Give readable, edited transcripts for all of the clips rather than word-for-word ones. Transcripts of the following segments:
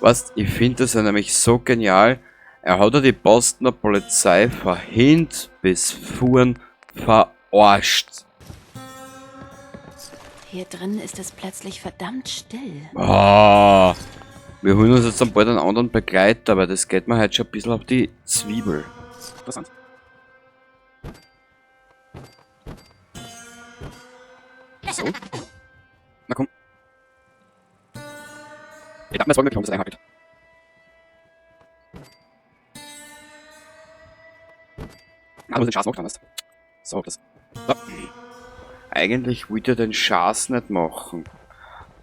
Weißt, ich finde das ja nämlich so genial. Er hat ja die Bosner Polizei von hint bis vorn verarscht. Hier drin ist es plötzlich verdammt still. Ah, wir holen uns jetzt dann bald einen anderen Begleiter, aber das geht mir halt schon ein bisschen auf die Zwiebel. Interessant. So. Na komm. Ich dachte mir, es war möglich, warum das einhackelt. Ah, du musst den Schaß noch dran, weißt. So, das. So. Eigentlich wollte ich den Schaß nicht machen.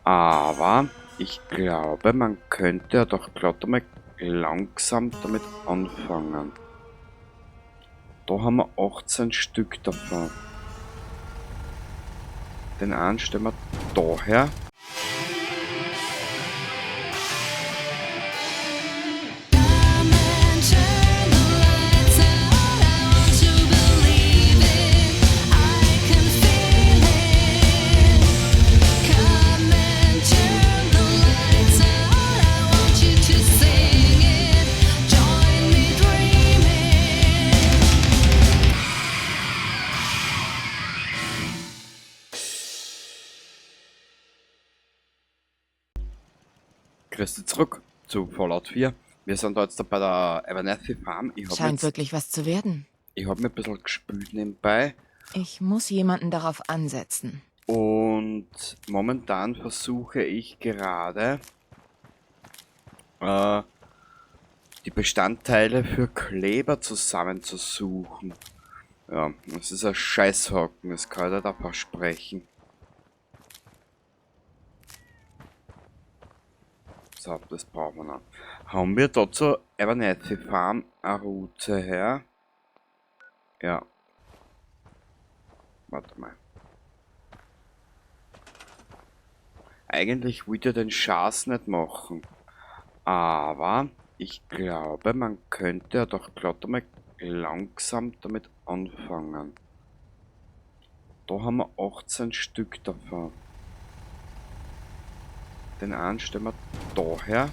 Aber ich glaube, man könnte ja doch glatt einmal langsam damit anfangen. Da haben wir 18 Stück davon. Den einen stellen wir da her. Grüß dich zurück zu Fallout 4. Wir sind da jetzt da bei der Abernathy Farm. Ich hab Scheint jetzt, wirklich was zu werden. ich hab mir ein bisschen gespült nebenbei. Ich muss jemanden darauf ansetzen. Und momentan versuche ich gerade die Bestandteile für Kleber zusammenzusuchen. Ja, das ist ein Scheißhaken, das kann ich dir da versprechen. So, das brauchen wir noch. Haben wir da zur Abernathy Farm eine Route her? Ja. Warte mal. Eigentlich wollte ich den Schaß nicht machen. Aber ich glaube, man könnte ja doch glatt einmal langsam damit anfangen. Da haben wir 18 Stück davon. Den einen stellen wir da her.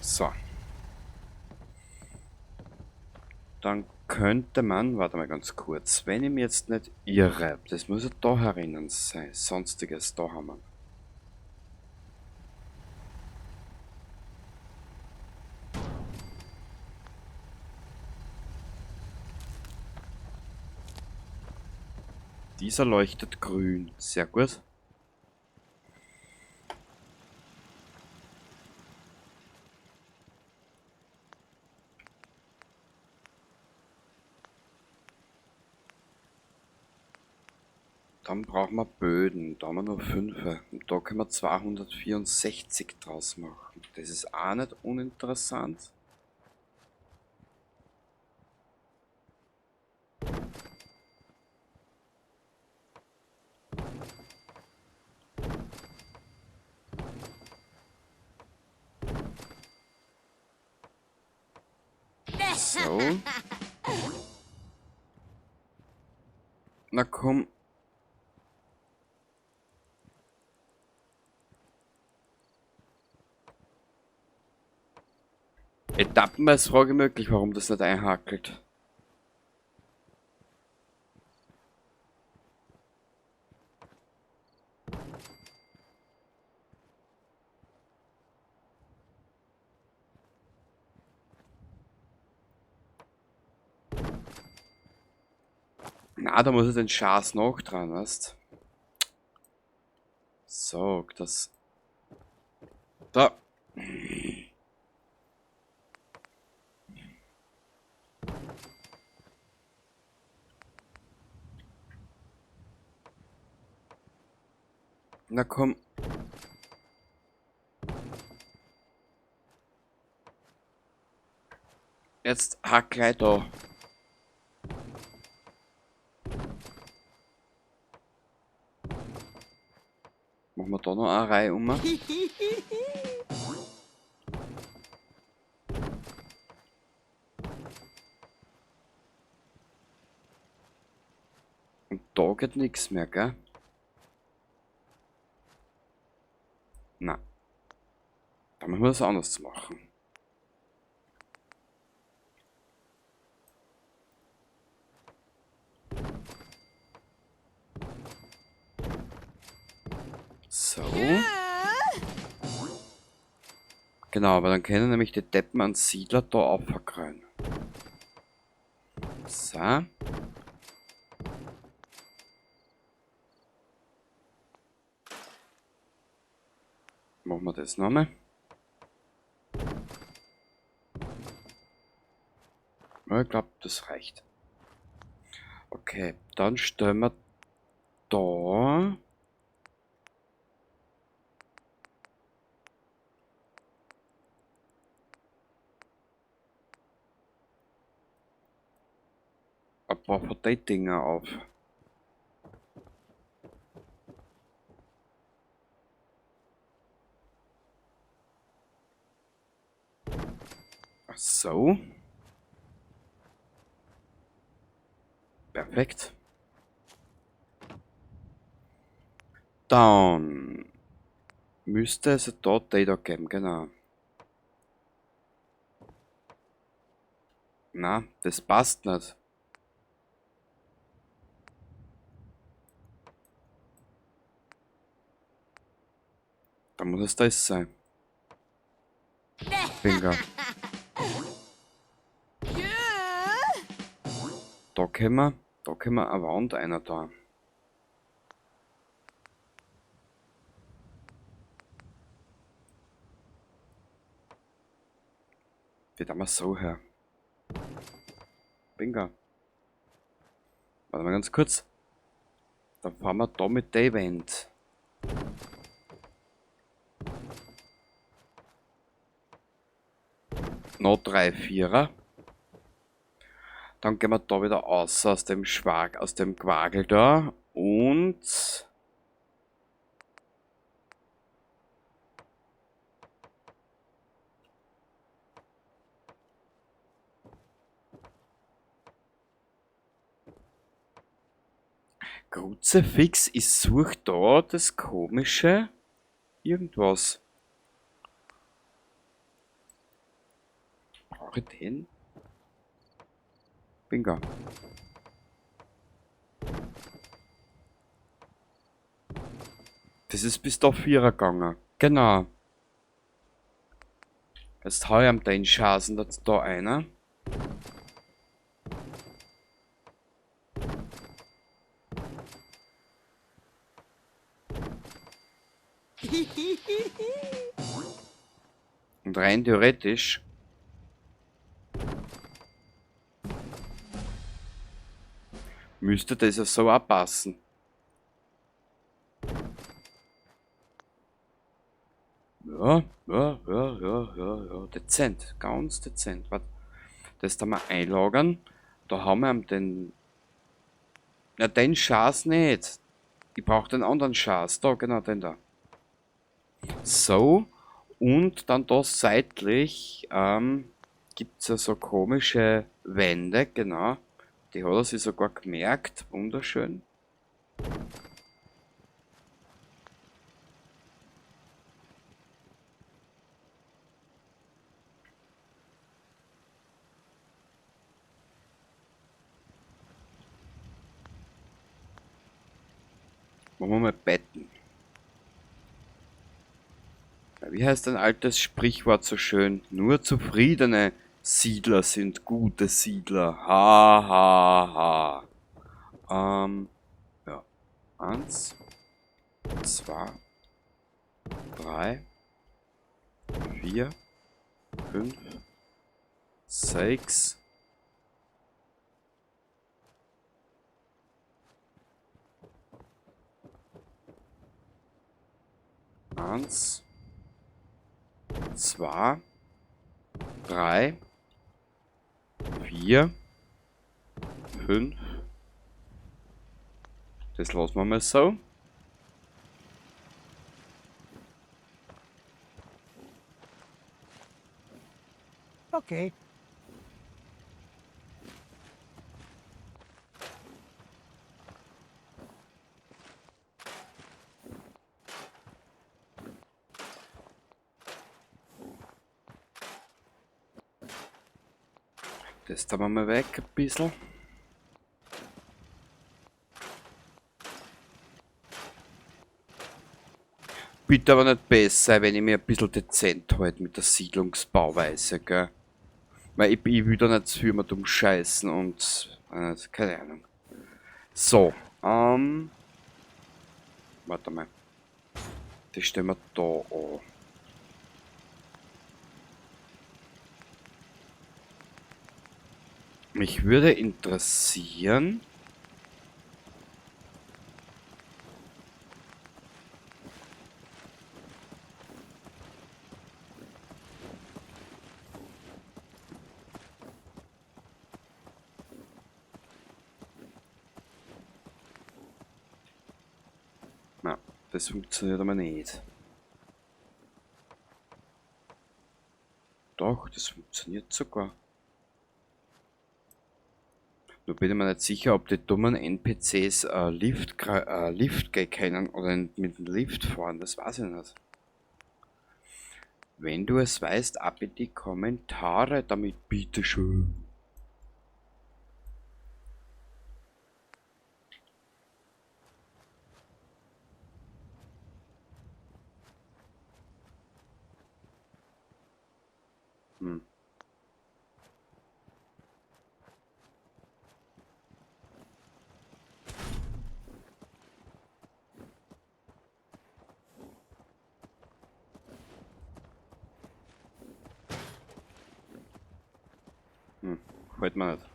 So. Dann könnte man, warte mal ganz kurz, wenn ich mir jetzt nicht irre, das muss ja da herinnen sein, sonstiges, da haben wir. Dieser leuchtet grün, sehr gut. Dann brauchen wir Böden, da haben wir nur 5. Und da können wir 264 draus machen. Das ist auch nicht uninteressant. So. Na komm. Etappenweise Frage möglich, warum das nicht einhackelt. Na, da muss ich den Schaß noch dran, weißt? So, das. Da. Na komm. Jetzt hack gleich da. Machen wir da noch eine Reihe um. Und da geht nichts mehr, gell? Na. Da müssen wir das anders machen. So. Genau, aber dann können nämlich die Deppen an Siedler da aufverkrönen. So. Machen wir das nochmal. Ja, ich glaub, das reicht. Okay, dann stellen wir da ein paar von den Dinger auf. Ach so. Perfekt. Dann müsste es da Data geben, genau. Na, das passt nicht. Da muss es das sein. Bingo. Da können wir eine Wand einer da. Die tun wir so her. Bingo. Warte mal ganz kurz. Dann fahren wir da mit der Wand. Noch 3 Vierer. Dann gehen wir da wieder raus aus dem Schwag, aus dem Quagel da. Und Kruzifix, ich such da das komische irgendwas. Brauche ich den? Bingo. Das ist bis da 4er gegangen. Genau. Jetzt hau ich am den Schasen da einer. Und rein theoretisch müsste das ja so auch passen. Ja, ja, ja, ja, ja, ja. Dezent, ganz dezent. Warte, das da mal einlagern. Da haben wir den... Na, den Schaß nicht. Ich brauch den anderen Schaß. Da, genau, den da. So. Und dann da seitlich gibt's ja so komische Wände, genau. Die hat er sich sogar gemerkt. Wunderschön. Machen wir mal Betten. Ja, wie heißt ein altes Sprichwort so schön? Nur zufriedene Siedler sind gute Siedler. Ha, ha, ha. Ja. 1, 2, 3, 4, 5, 6. 1, 2, 3, 4, 5. Das lassen wir mal so. Okay. Das tun wir mal weg ein bisschen. Bitte aber nicht besser, wenn ich mir ein bisschen dezent halte mit der Siedlungsbauweise, gell? Weil ich will da nicht zu viel mit umscheißen und... keine Ahnung. So, warte mal. Das stellen wir da an. Mich würde interessieren... Na, das funktioniert aber nicht. Doch, das funktioniert sogar. Nur bin ich mir nicht sicher, ob die dummen N P Cs, Lift gehen können oder mit dem Lift fahren. Das weiß ich nicht. Wenn du es weißt, ab in die Kommentare damit, bitteschön. Gefällt mir nicht.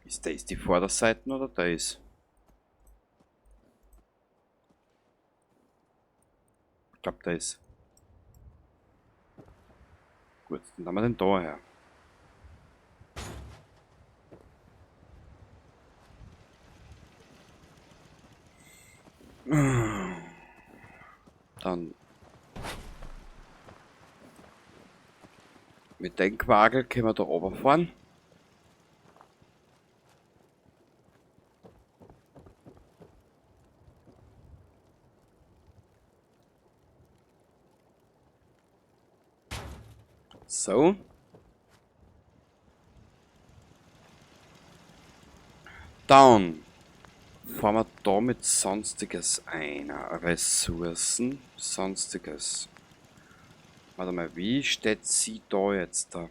Ist das die Vorderseite oder da ist? Ich glaub, da ist. Gut, dann haben wir den da her. Dann. Mit dem Quagel können wir da runterfahren. So. Dann fahren wir da mit Sonstiges ein. Ressourcen, Sonstiges. Warte mal, wie steht sie da jetzt da?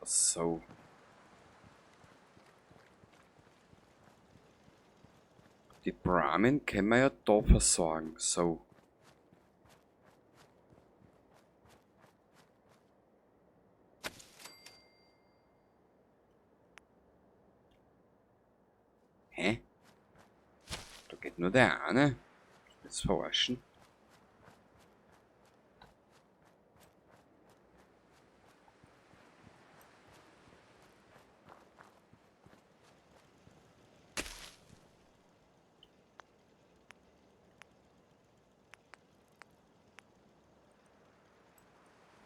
So. Die Brahmin können wir ja da versorgen. So. Hä? Da geht nur der eine. Jetzt verarschen.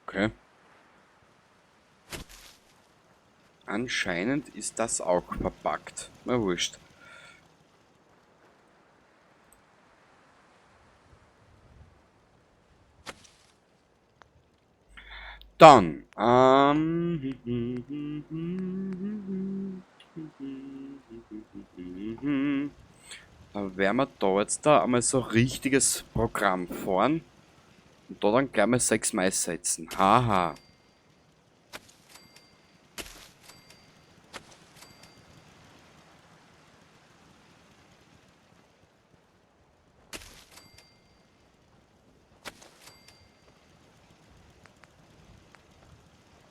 Okay. Anscheinend ist das auch verpackt. Na wurscht. Dann, da werden wir da jetzt da einmal so richtiges Programm fahren. Und da dann gleich mal 6 Mais setzen. Haha.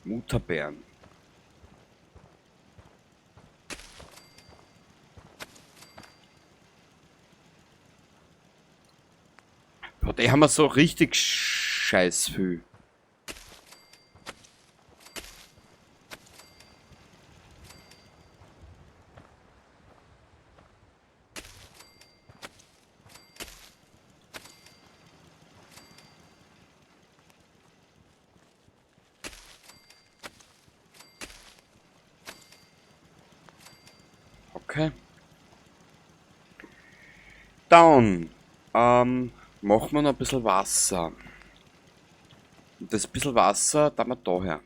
Mutterbeeren. Boah, die haben wir so richtig scheiß viel. Okay. Dann machen wir noch ein bisschen Wasser. Und das bisschen Wasser da wir da her.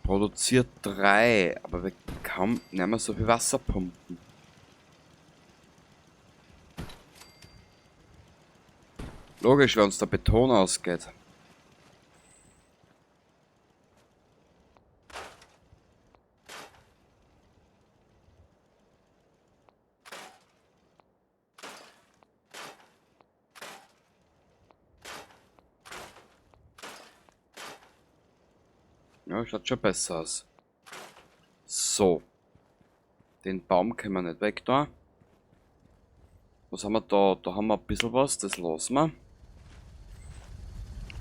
Produziert 3, aber wir kann nicht mehr so viel Wasser pumpen. Logisch, wenn uns der Beton ausgeht. Ja, schaut schon besser aus. So. Den Baum können wir nicht weg da. Was haben wir da? Da haben wir ein bisschen was, das lassen wir.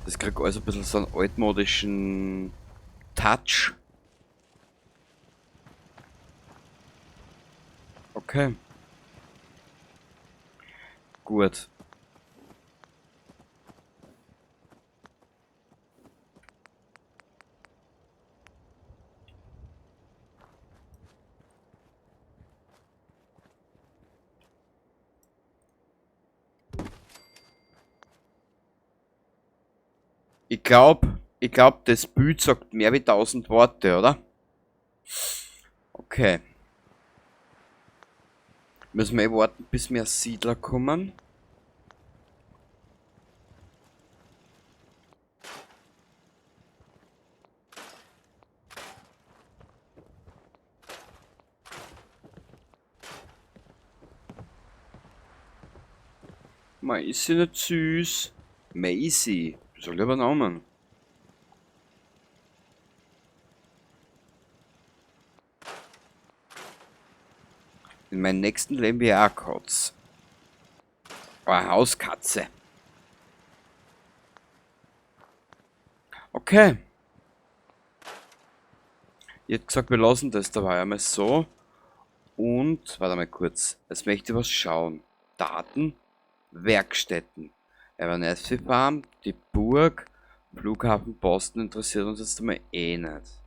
Das kriegt alles ein bisschen so einen altmodischen Touch. Okay. Gut. Ich glaub, das Bild sagt mehr wie 1000 Worte, oder? Okay. Müssen wir eh warten, bis mehr Siedler kommen. Mei, ist sie nicht süß? Maisie. Soll ich übernommen? In meinem nächsten Leben wäre auch Katz. Aber Hauskatze. Okay. Ich hätte gesagt, wir lassen das dabei einmal so. Und, warte mal kurz. Jetzt möchte ich was schauen. Daten, Werkstätten. Abernethy Farm, die Burg, Flughafen Boston interessiert uns jetzt einmal eh nicht.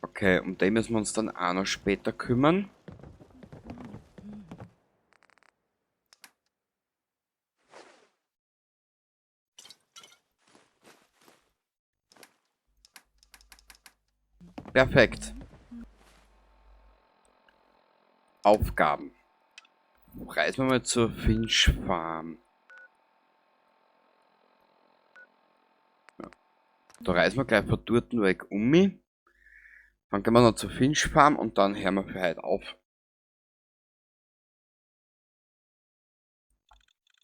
Okay, um den müssen wir uns dann auch noch später kümmern. Perfekt. Aufgaben. Reisen wir mal zur Finch Farm. Ja. Da reisen wir gleich von dort weg um mich. Dann gehen wir noch zur Finch Farm und dann hören wir für heute auf.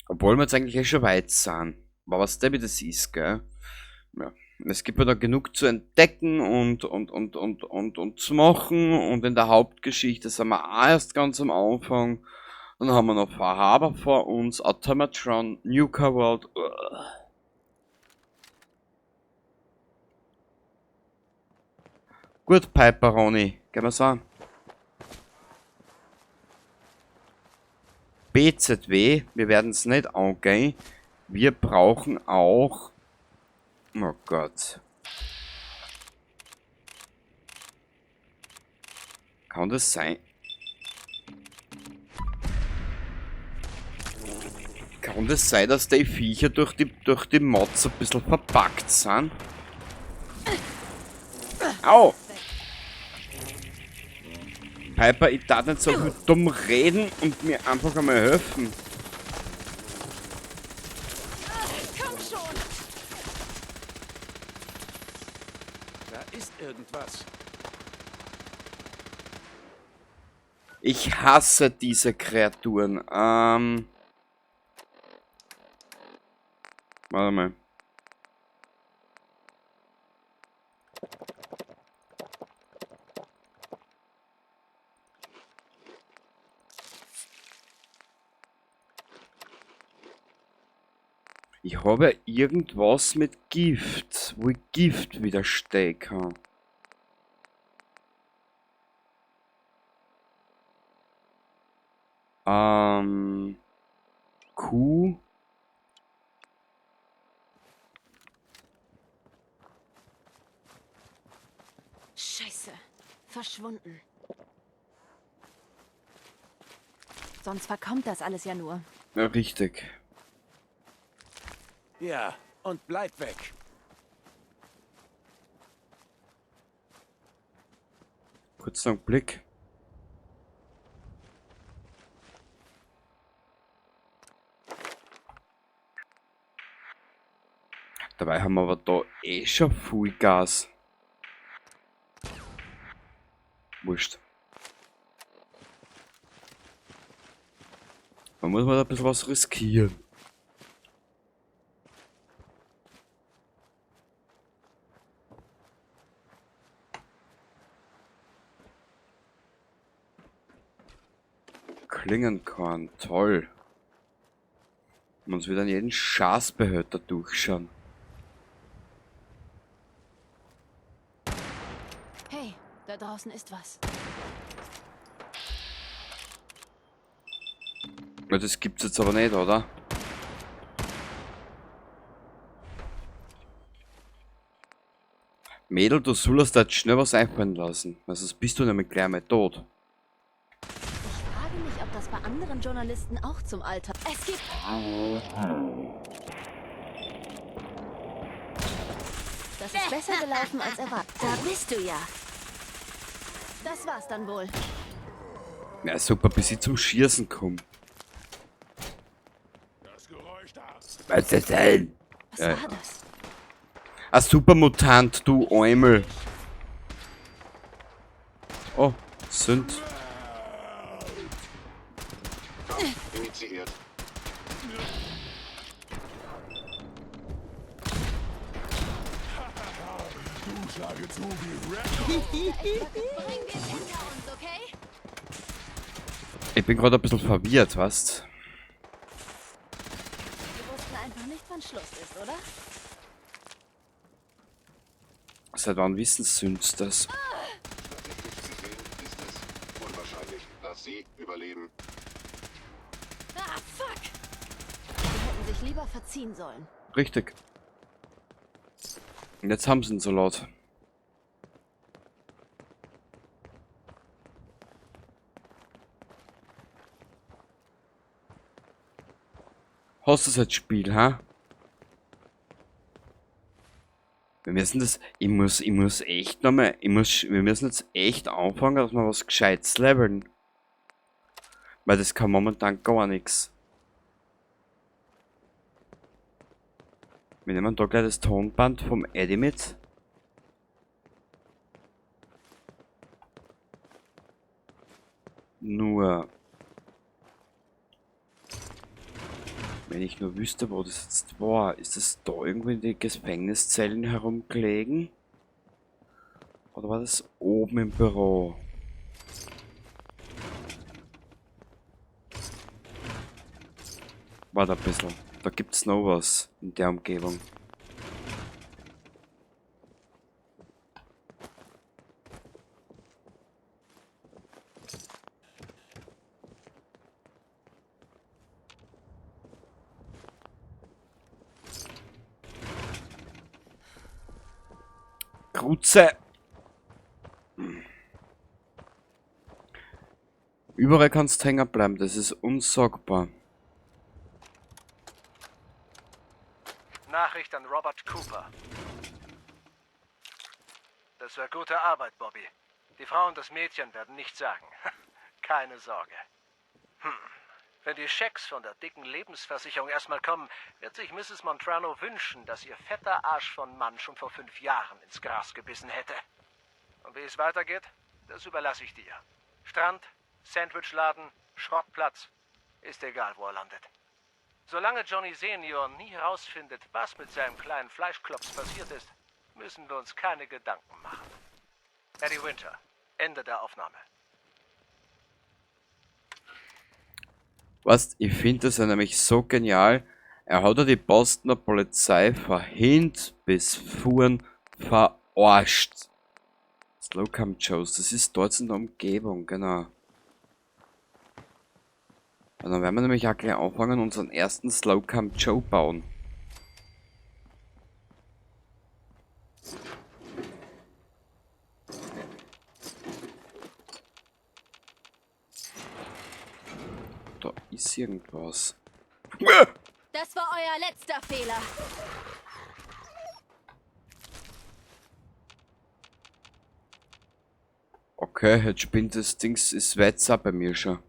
Obwohl wir jetzt eigentlich eh schon weit sind. Aber was der wie das ist, gell? Ja. Es gibt ja da genug zu entdecken und zu machen. Und in der Hauptgeschichte sind wir auch erst ganz am Anfang. Dann haben wir noch Far Harbor vor uns, Automatron, Nuka World. Ugh. Gut, Piperoni, gehen wir's an. BZW, wir werden's nicht angehen. Wir brauchen auch... Oh Gott. Kann das sein? Kann das sein, dass die Viecher durch die Mods ein bisschen verpackt sind? Au! Piper, ich darf nicht so viel dumm reden und mir einfach einmal helfen. Komm schon! Da ist irgendwas. Ich hasse diese Kreaturen. Warte mal. Ich habe irgendwas mit Gift, wo ich Gift widerstehen kann. Q. Scheiße. Verschwunden. Sonst verkommt das alles ja nur. Ja, richtig. Ja, und bleib weg. Kurz noch einen Blick. Dabei haben wir aber da eh schon viel Gas. Wurscht. Man muss mal ein bisschen was riskieren. Klingenkorn, toll. Man muss wieder in jeden Schaßbehälter durchschauen. Hey, da draußen ist was. Ja, das gibt's jetzt aber nicht, oder? Mädel, du sollst da jetzt schnell was einfallen lassen, weil sonst bist du nämlich gleich mal tot. Ich frage mich, ob das bei anderen Journalisten auch zum Alter. Es gibt. Das ist besser gelaufen als erwartet. Da bist du ja. Das war's dann wohl. Na super, bis ich zum Schießen komme. Das Geräusch da. Was ist denn? Was Ja, war ja. das? Ein Supermutant, du Eumel. Oh, sind. Initiiert. Du schlage zu wie Red. Bringen wir es hinter uns, okay? Ich bin gerade ein bisschen verwirrt, weißt? Wir wussten einfach nicht, wann Schluss ist, oder? Seit wann wissen Synths das? Statistisch gesehen ist es unwahrscheinlich, dass Sie überleben. Ah, fuck! Sie hätten sich lieber verziehen sollen. Richtig. Und jetzt haben sie ihn so laut. Hast du das jetzt Spiel, ha? Wir müssen das. Ich muss echt nochmal. Wir müssen jetzt echt anfangen, dass wir was Gescheites leveln. Weil das kann momentan gar nichts. Wir nehmen da gleich das Tonband vom Eddie mit. Nur. Wenn ich nur wüsste, wo das jetzt war. Ist das da irgendwo in die Gefängniszellen herumgelegen? Oder war das oben im Büro? Warte ein bisschen. Da gibt's noch was in der Umgebung. Kruze! Überall kannst du hängen bleiben, das ist unsagbar. Nachricht an Robert Cooper. Das war gute Arbeit, Bobby. Die Frau und das Mädchen werden nichts sagen. Keine Sorge. Wenn die Schecks von der dicken Lebensversicherung erstmal kommen, wird sich Mrs. Montrano wünschen, dass ihr fetter Arsch von Mann schon vor 5 Jahren ins Gras gebissen hätte. Und wie es weitergeht, das überlasse ich dir. Strand, Sandwichladen, Schrottplatz. Ist egal, wo er landet. Solange Johnny Senior nie herausfindet, was mit seinem kleinen Fleischklops passiert ist, müssen wir uns keine Gedanken machen. Eddie Winter, Ende der Aufnahme. Was? Ich finde das ja nämlich so genial. Er hat ja die Bostoner Polizei verhindert bis fuhren verarscht. Slocum Joe's, das ist dort in der Umgebung, genau. Und dann werden wir nämlich auch gleich anfangen, unseren ersten Slocum Joe bauen. Da ist irgendwas. Das war euer letzter Fehler. Okay, jetzt spinnt das Dings, ist Wetter bei mir schon.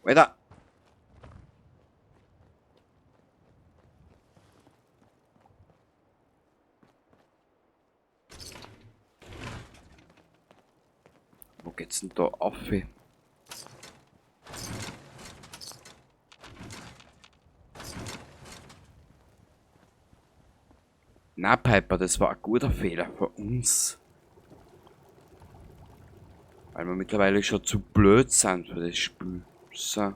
Alter! Wo geht's denn da auf? Na, Piper, das war ein guter Fehler von uns. Weil wir mittlerweile schon zu blöd sind für das Spiel. So.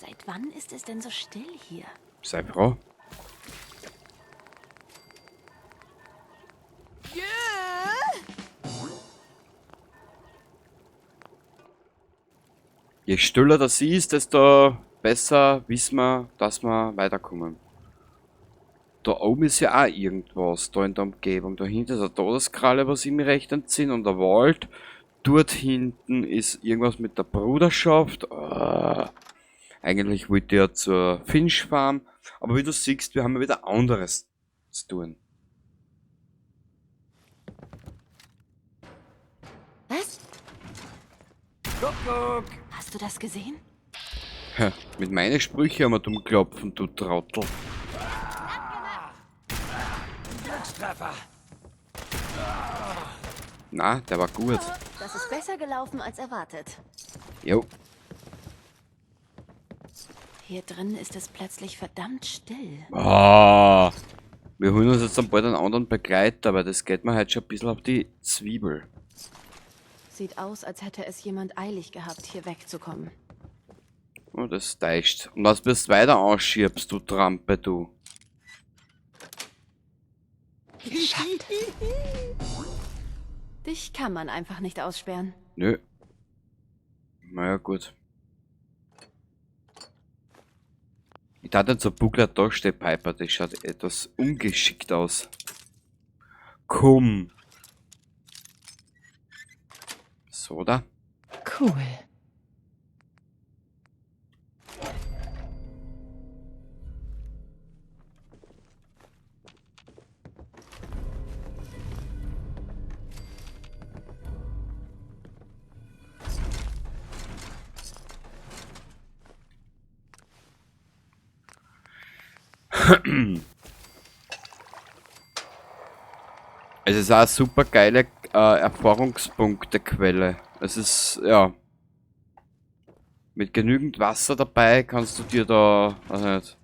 Seit wann ist es denn so still hier? Sei froh. Je stiller das ist, desto besser wissen wir, dass wir weiterkommen. Da oben ist ja auch irgendwas, da in der Umgebung. Da hinten ist eine Todeskralle, was ich mir recht entsinne, und der Wald. Dort hinten ist irgendwas mit der Bruderschaft. Ah, eigentlich wollte ich ja zur Finch fahren, aber wie du siehst, wir haben ja wieder anderes zu tun. Was? Kuckuck. Hast du das gesehen? Hä, mit meinen Sprüchen haben wir dumm klopfen, du Trottel. Glückstreffer. Na, der war gut. Das ist besser gelaufen als erwartet. Jo. Hier drin ist es plötzlich verdammt still. Ah, wir holen uns jetzt dann bald einen anderen Begleiter, aber das geht mir heute schon ein bisschen auf die Zwiebel. Sieht aus, als hätte es jemand eilig gehabt, hier wegzukommen. Oh, das täuscht. Und was wirst du weiter ausschiebst, du Trampe, du. Geschafft. Dich kann man einfach nicht aussperren. Nö. Naja, gut. Ich dachte jetzt so Buckler da steht, Piper, das schaut etwas ungeschickt aus. Komm. So, da. Cool. Es ist auch eine super geile Erfahrungspunktequelle. Es ist, ja. Mit genügend Wasser dabei kannst du dir da, weiß nicht,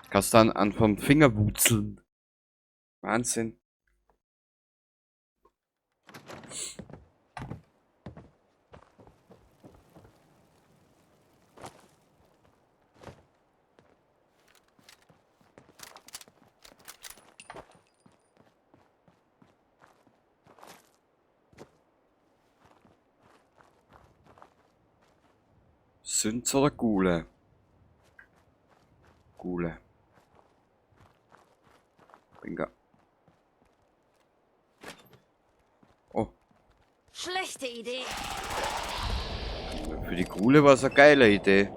kannst dann an vom Finger wutzeln. Wahnsinn. Sind's oder Ghule? Ghule. Bingo. Oh. Schlechte Idee. Für die Ghule war's eine geile Idee.